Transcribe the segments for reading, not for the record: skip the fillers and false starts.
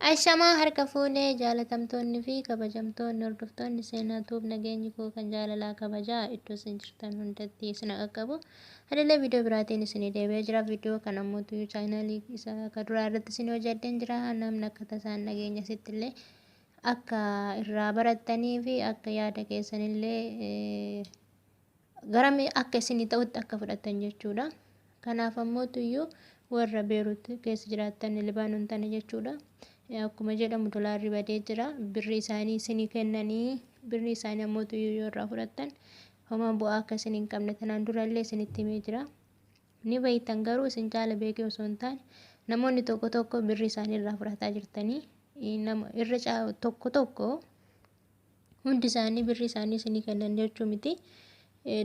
Ashamaa harka fuunee jaalatamtoonni fi kabajamtoonni hordoftoonni Seenaa Tube nageenyi koo kan jaalalaa kabajaa iddoo isin jirtan hundatti isin qaqqabu. Hadilee viidiyoo biraatiin isinii deebi'ee jira. Viidiyoo kana ammoo chaanaalii isa ka duraa irratti isin hojjedheen jira. Namni akka tasaan nageenya sitti illee akka irraa barattanii fi akka yaada keessanillee gara akka isinii ta'utti akka fudhatan jechuudha. Kanaaf ammoo tuyyuu warra Beerut keessa jiraattan, Libaanoon tana jechuudha. Akkuma jedhamu dolaarri badee jira. Birri isaanii isinii kennanii, birri isaanii ammoo tuyyuu yoo irraa fudhattan homaa bu'aa akka isin hin qabne tanaan durallee isinitti himee jira. Ni beektan, garuu isin caala beekee osoo hin taane namoonni tokko tokko birri isaanii irraa fudhataa jirtanii nama irra tokko tokko, hundi isaanii birri isaanii isinii kennan jechuu miti.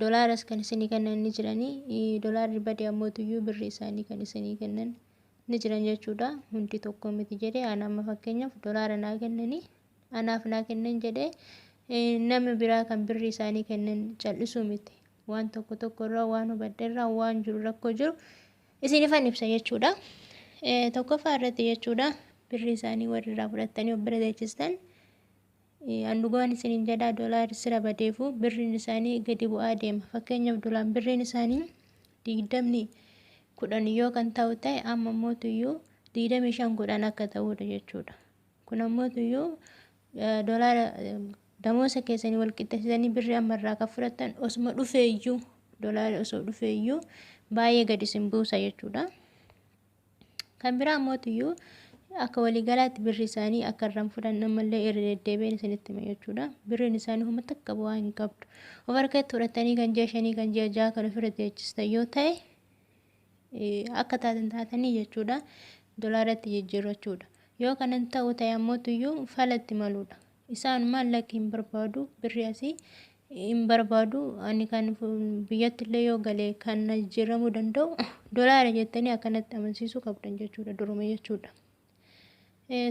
Dolaaras kan isinii kennan ni jiranii, dolaarri badee ammoo tuyyuu birri isaanii kan isinii kennan ni jiran jechuudha. Hundi tokko miti jedhee, ana amma fakkeenyaaf dolaara naa kennanii, anaaf naa kennan jedhee nama biraa kan birri isaanii kennan cal'isuu miti. Waan tokko tokko irraa waan hubadhe irraa waan jiru, rakkoo jiru isinifan ibsa jechuudha. Tokkoffaa irratti jechuudha, birri isaanii warri irraa fudhattanii of bira teechistan, an dhugaan isiniin jedhaa, dolaarri sira badeefu birriin isaanii gadi bu'aa deema. Fakkeenyaaf duraan birriin isaanii 20 10 yoo kan ta'u ta'e, amma ammoo tuyyuu 25 10 akka ta'udha jechuudha. Kun ammoo tuyyuu dolaara damoosa keessanii wal qixxeessitanii birri amma irraa kan fudhattan osuma dhufeeyyuu, dolaarri osoo dhufeeyyuu baay'ee gadi isin buusa jechuudha. Kan biraa ammoo tuyyuu akka waliigalaatti birri isaanii akka irraan fudhan ammallee irra deddeebi'een isinitti hima jechuudha. Birriin isaanii homa takka bu'aa hin qabdu. Of harkatti fudhatanii kan ji'a 5, kan ji'a 6 kan ofirra teechistan yoo ta'e, akka taatan taatanii jechuudha. Dolaaratti jijjiirrachuudha. Yoo kanan ta'u ta'e ammoo tuyyuu falatti maluudha. Isaan maallaqa hin barbaadu, birri asii hin barbaadu, ani kan biyyatti illee yoo gale kan na jijjiiramuu danda'u dolaara jettanii akkanatti amansiisuu qabdan jechuudha, duruma jechuudha.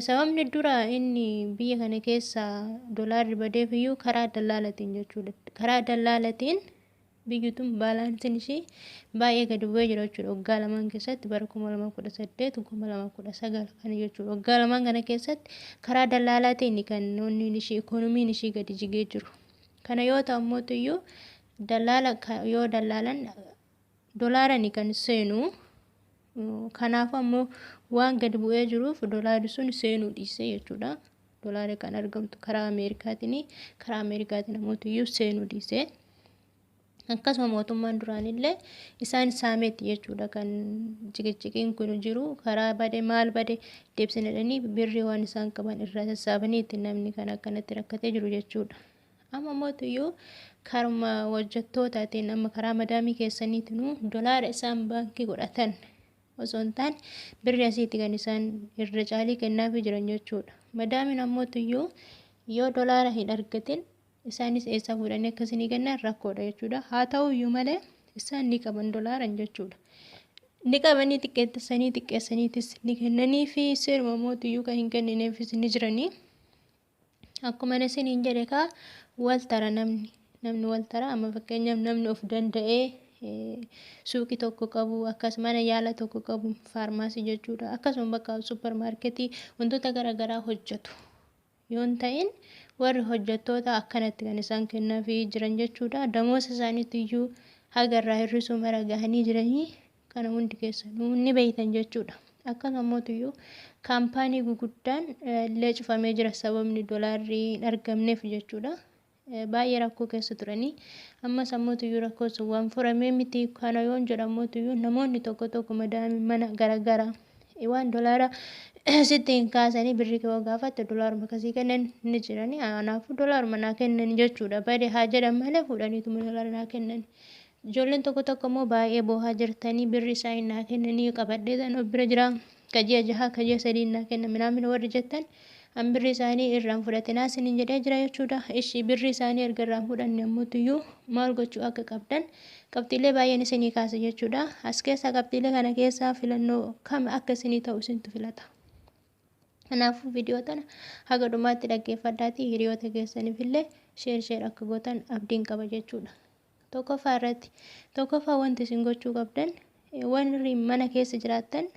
Sababni dura inni biyya kana keessa dolaarri badeef iyyuu karaa dallaalatiin jechuudha. Karaa dallaalatiin biyyi tun baalaansiin ishii baay'ee gadi bu'ee jira jechuudha. Waggaa lamaan keessatti, bara 2018, 2019 kana jechuudha. Waggaa lamaan kana keessatti karaa dallaalaatiin kan onni ishii, ikoonomiin ishii gadi jigee jiru. Kana yoo ta'u ammoo iyyuu dallaala yoo dallaalan dolaarani kan seenu. Kanaafuu ammoo waan gadi bu'ee jiruuf dolaarri sun seenuu dhiisee jechuudha. Dolaarri kan argamtu karaa Ameerikaatiin, karaa Ameerikaatiin ammoo iyyuu seenuu dhiisee. Akkasuma mootummaan duraanillee isaan saameetti jechuudha kan ciqiciqiin kun jiru. Karaa bade, maal bade deebisanii jedhanii birrii waan isaan qaban irraa sassaabaniitti namni kan akkanatti rakkatee jiru jechuudha. Amma mootuyyuu karuma hojjettootaatiin, amma karaa madaamii keessaniitinuu dolaara isaan baankii godhatan osoo hin taane birri asiitti kan isaan irra caalii kennaafii jiran jechuudha. Madaamiin ammootuyyuu yoo dolaara hin argatin isaanis eessaa fuudhanii akkasii kennan, rakkoodha jechuudha. Haa ta'uyyuu malee isaan ni qaban dolaaran jechuudha. Ni qabanii xiqqeessanii xiqqeessaniitis ni kennanii fi seeruma mootuyyuu kan hin kennineefis ni jiranii. Akkuma isiniin jedhe kaa, wal tara namni. Namni wal tara. Amma fakkeenyaaf namni of danda'ee suuqii tokko qabu, akkasuma mana yaala tokko qabu, faarmaasii jechuudha. Akkasuma bakka suppermaarketii wantoota garaagaraa hojjetu. Yoo hin ta'in warri hojjettoota akkanatti kan isaan kennaafii jiran jechuudha. Damoosa isaaniitti iyyuu haga irraa hir'isuu mara gahanii jiranii, kana hundi keessanuu ni beektan jechuudha. Akkasuma mootuyyuu kaampaanii guguddaan illee cufamee jira, sababni dolaarri hin argamneef jechuudha. Baay'ee rakkoo keessa turanii, ammas ammoo rakkoo sun waan furamee miti. Kana yoon jedhamu namoonni tokko tokko madaamii mana garaagaraa waan dolaara sitti hin kaasanii, birrii kee gaafatte dolaaruma akkasii kennan ni jiranii. Kanaafuu dolaaruma naa kennan jechuudha. Bade haa jedhan malee fuudhaniituma dolaara naa kennan. Ijoolleen tokko tokko immoo baay'ee boohaa jirtanii, birri isaa hin naa kennanii, qabadhee tan of bira jira, ka ji'a 6, ka ji'a 3 naa kenna minaamin warri jettan, an birri isaanii irraan fudhatinaa isiniin jedhee jira jechuudha. Ishi, birri isaanii erga irraan fudhanne ammoo maal gochuu akka qabdan qabxiilee baay'een isinii kaasa jechuudha. As keessaa qabxiilee kana keessaa filannoo kam akka isinii ta'u isintu filata. Kanaafuu viidiyoo tana haga dhumaatti dhaggeeffadhaatii hiriyoota keessaniif illee share share akka gootan abdiin qaba jechuudha. Tokkoffaa irratti, tokkoffaa wanti isin gochuu qabdan, warri mana keessa jiraattan,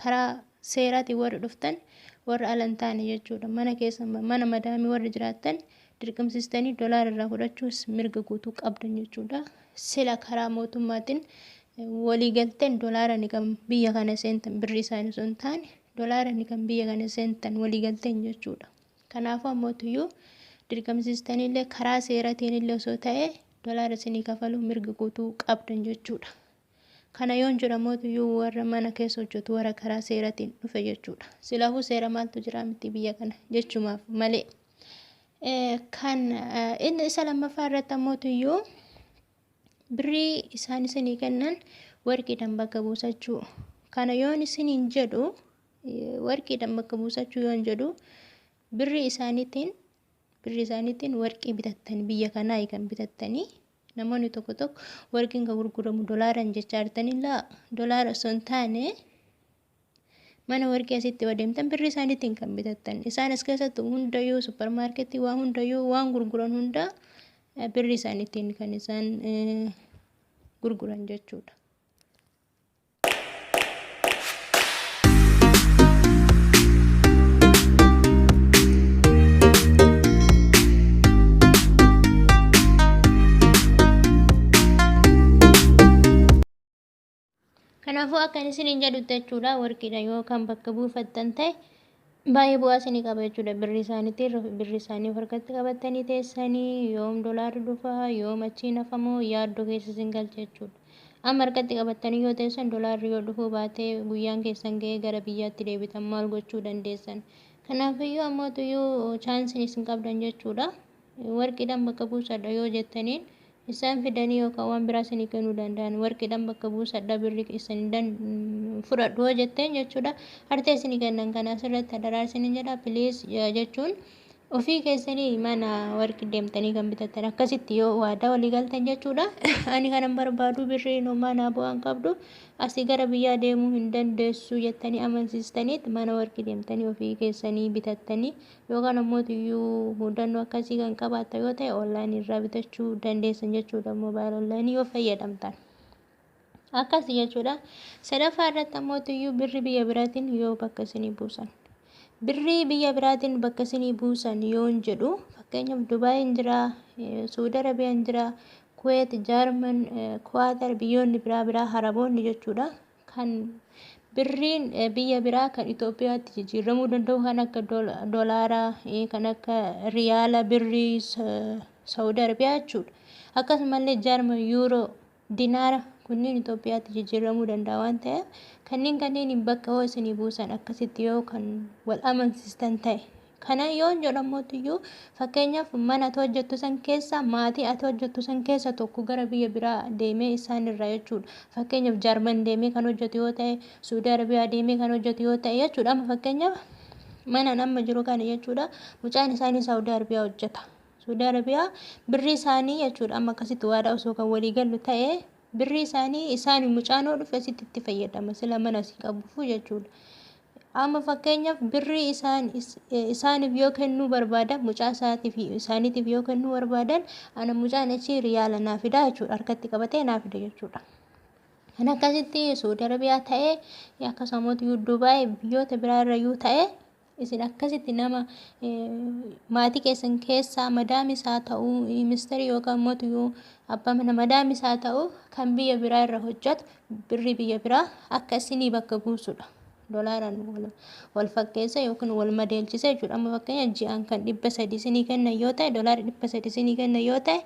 karaa seeraatiin warri dhuftan, Warra ala hin taane jechuudha. Mana keessa mana madaamii warri jiraattan dirqamsiistanii dolaara irraa fudhachuus mirga guutuu qabdan jechuudha. Sila karaa mootummaatiin waliigalteen dolaara ni kan biyya kana seentan, birrii isaanii osoo hin taane dolaara ni kan biyya kana seentan waliigalteen jechuudha. Kanaafuu ammootiyyuu dirqamsiistaniillee karaa seeratiin illee osoo ta'e dolaara isinii kafaluu mirga guutuu qabdan jechuudha. Kana yoon jedhamuutu warra mana keessa hojjetu, warra karaa seeratiin dhufe jechuudha. Silaafuu seera maaltu jira miti biyya kana jechumaaf malee. Kan inni isa lammaffaa irratti ammootiyyuu birrii isaan isinii kennan warqiidhaan bakka buusachuu. Kana yoon isiniin jedhu, warqiidhaan bakka buusachuu yoon jedhu, birrii isaaniitiin warqii bitattan, biyya kanaa kan bitattanii. Namoonni tokko tokko warqiin kan gurguramu dolaaran jechaa jirtanii, laa, dolaara osoo hin taane mana warqii asitti yoo deemtan birrii isaaniitiin kan bitattan. Isaan as keessatti hundayyuu, suppermaarketii waa hundayyuu, waan gurguran hunda birrii isaaniitiin kan isaan gurguran jechuudha. Kanaafuu akkan isiniin jedhutti jechuudha, warqiidha yoo kan bakka buufattan ta'e baay'ee bu'aa isinii qaba jechuudha. Birrii isaaniitiin birrii isaanii harkatti qabatanii teessanii yoom dolaarri dhufa, yoom achiin hafamoo yaaddoo keessa isin galcha jechuudha. Amma harkatti qabatanii yoo teessan, dolaarri yoo dhufuu baate, guyyaan keessan ga'ee gara biyyaatti deebitan, maal gochuu dandeessan? Kanaafiyyuu ammootuyyuu chaansiin isin qabdan jechuudha. Warqiidhaan bakka buusadha yoo jettaniin, isaan fidanii yookaan waan biraa isinii kennuu danda'an. Warqiidhaan bakka buusadha, birrii isin fudhadhu yoo jetteen jechuudha. Hartee isinii kennan kana asirratti hadaraa isiniin jedha, please jechuun ofii keessanii mana warqii deemtanii kan bitattan akkasitti yoo waadaa walii galtan jechuudha. Ani kanan barbaadu birrii homaa naa bu'aan qabdu, asii gara biyyaa deemuu hin dandeessu jettanii amansiistaniit mana warqii deemtanii ofii keessanii bitattanii, yookaan ammoo iyyuu mudannoo akkasii kan qabaattan yoo ta'e onlaayinii irraa bitachuu dandeessan jechuudha, mobile onlaayinii yoo fayyadamtan. Akkasii jechuudha. Sadaffaa irratti ammoo iyyuu birrii biyya biraatiin yoo bakka isinii buusan. Birrii biyya biraatiin bakka isinii buusan yoon jedhu, fakkeenyaaf Dubaayin jira, Suudi Arabiyaan jira, Kuweet, Jaarman, Kuwaatar, biyyoonni biraa biraa, Haraboonni jechuudha. Kan birriin biyya biraa kan Itoophiyaatti jijjiiramuu danda'u kan akka dolaaraa, kan akka riyaala birrii Saudi Arabiyaa jechuudha. Akkasumallee Jaarman yuuroo, dinaara kunniin Itoophiyaatti jijjiiramuu danda'a waan ta'eef, kanneen bakka hoo isinii buusan akkasitti yoo kan wal amansiistan ta'e. Kana yoon jedhamuutiyyuu, fakkeenyaaf mana ati hojjettu san keessa, maatii ati hojjettu san keessa tokko gara biyya biraa deemee isaan irraa jechuudha. Fakkeenyaaf Jaarman deemee kan hojjetu yoo ta'e, Suudi Arabiyaa deemee kan hojjetu yoo ta'e jechuudha. Amma fakkeenyaaf mana amma jiru kana jechuudha, mucaan isaanii Saudi Arabiyaa hojjeta. Saudi Arabiyaa birrii isaanii jechuudha, amma akkasitti waadaa osoo kan walii galu ta'e, birrii isaanii isaan mucaan yoo dhufe asitti itti fayyadama sila mana asii qabuufu jechuudha. Amma fakkeenyaaf birrii isaan isaaniif yoo kennuu barbaadan, mucaa isaatiif isaaniitiif yoo kennuu barbaadan, ana mucaan achii riyaala naa fidaa jechuudha, harkatti qabatee naa fida jechuudha. Kan akkasitti Saudi Arabiyaa ta'ee, akkasumas Dubaay, biyyoota biraa irrayyuu ta'ee, isin akkasitti nama maatii keessan keessaa madaamis haa ta'uu, misterii yookaan immoo abbaa mana madaamis haa ta'uu, kan biyya biraa irra hojjetu birrii biyya biraa akka isinii bakka buusudha. Dolaaraan wal fakkeessa yookiin wal madeelchisa jechuudha. Amma fakkeenya ji'aan kan 300 isinii kennan yoo ta'e, dolaara 300 isinii kennan yoo ta'e,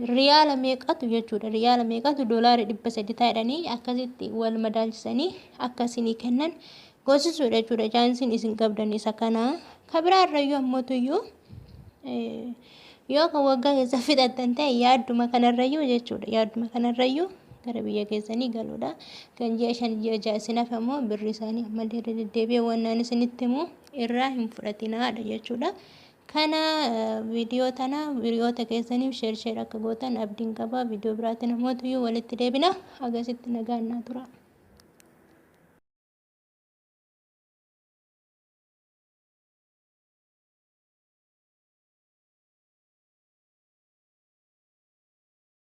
riyaala meeqatu jechuudha. Riyaala meeqatu dolaara 300 ta'edhanii akkasitti wal madaalchisanii akka isinii kennan goosisuudha jechuudha. Chaansiin isin qabdan isa kana. Ka biraa irrayyuu ammootuyyuu yoo kan waggaa keessa fixattan ta'e, yaadduma kanarrayyuu jechuudha. Yaadduma kanarrayyuu gara biyya keessanii galuudha. Kan ji'a 5, ji'a 6 isin hafe ammoo birri isaanii ammallee irra deddeebi'ee wannaan isinitti himu irraa hin fudhatinaadha jechuudha. Kana viidiyoo tana hiriyoota keessaniif share share akka gootan abdiin qaba. Viidiyoo biraatiin ammootuyyuu walitti deebina. Agasitti nagaan naa tura.